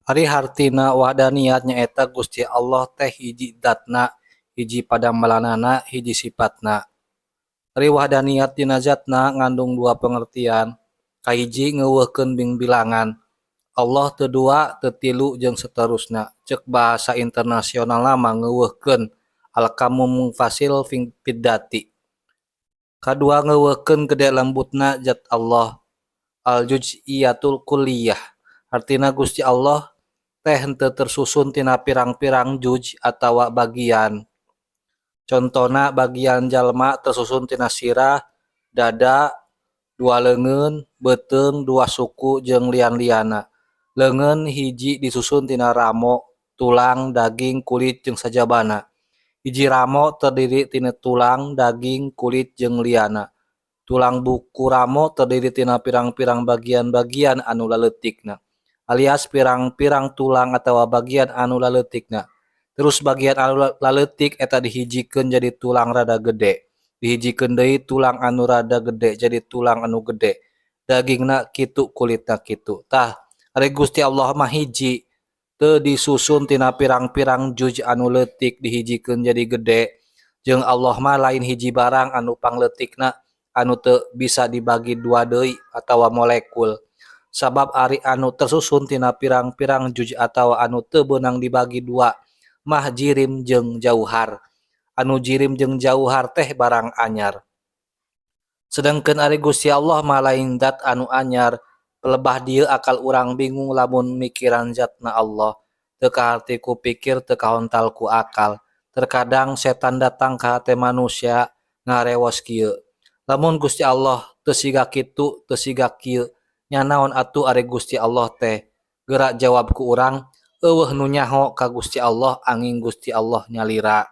Ari hartina wahdaniyat nyaeta Gusti Allah teh hiji zatna, hiji padamelanana, hiji sipatna. Ari wahdaniyat dina zatna ngandung dua pengertian. Kahiji ngeuweuhkeun bingbilangan. Allah teu dua, teu tilu jeung saterusna. Ceuk bahasa internasionalna mah ngeuweuhkeun al-kamu munfasil fidzati. Kadua ngeuweuhkeun gede lembutna zat Allah. Al-juz'iyatul kulliyah. Hartina Gusti Allah teh henteu tersusun tina pirang-pirang juz atawa bagian. Contona bagian jalma tersusun tina sirah, dada, dua leungeun, beuteung, dua suku jeung lian-lianna. Leungeun hiji disusun tina ramo, tulang, daging, kulit jeung sajabana. Hiji ramo terdiri tina tulang, daging, kulit jeung lianna. Tulang buku ramo terdiri tina pirang-pirang bagian-bagian anu laleutikna, alias pirang-pirang tulang atawa bagian anu laleutikna. Terus bagian anu laleutik eta dihijikeun jadi tulang rada gede. Dihijikeun deui tulang anu rada gede jadi tulang anu gede. Dagingna kitu, kulitna kitu. Tah, ari Gusti Allah mah hiji, teu disusun tina pirang-pirang juz anu leutik dihijikeun jadi gede. Jeung Allah mah lain hiji barang anu pangleutikna anu teu bisa dibagi dua deui atawa molekul. Sabab ari anu tersusun tina pirang-pirang juz atawa anu teu beunang dibagi dua mah jirim jeung jauhar. Anu jirim jeung jauhar teh barang anyar. Sedengkeun ari Gusti Allah mah lain zat anu anyar. Pelebah dieu akal urang bingung lamun mikiran zatna Allah. Teu kaharti ku pikir, teu kahontal ku akal. Terkadang setan datang ka hate manusia ngarewos kieu. Lamun Gusti Allah teu siga kitu, teu siga kieu, nya naon atuh ari Gusti Allah teh? Geura jawab ku urang, euweuh nu nyaho ka Gusti Allah anging Gusti Allah nyalira.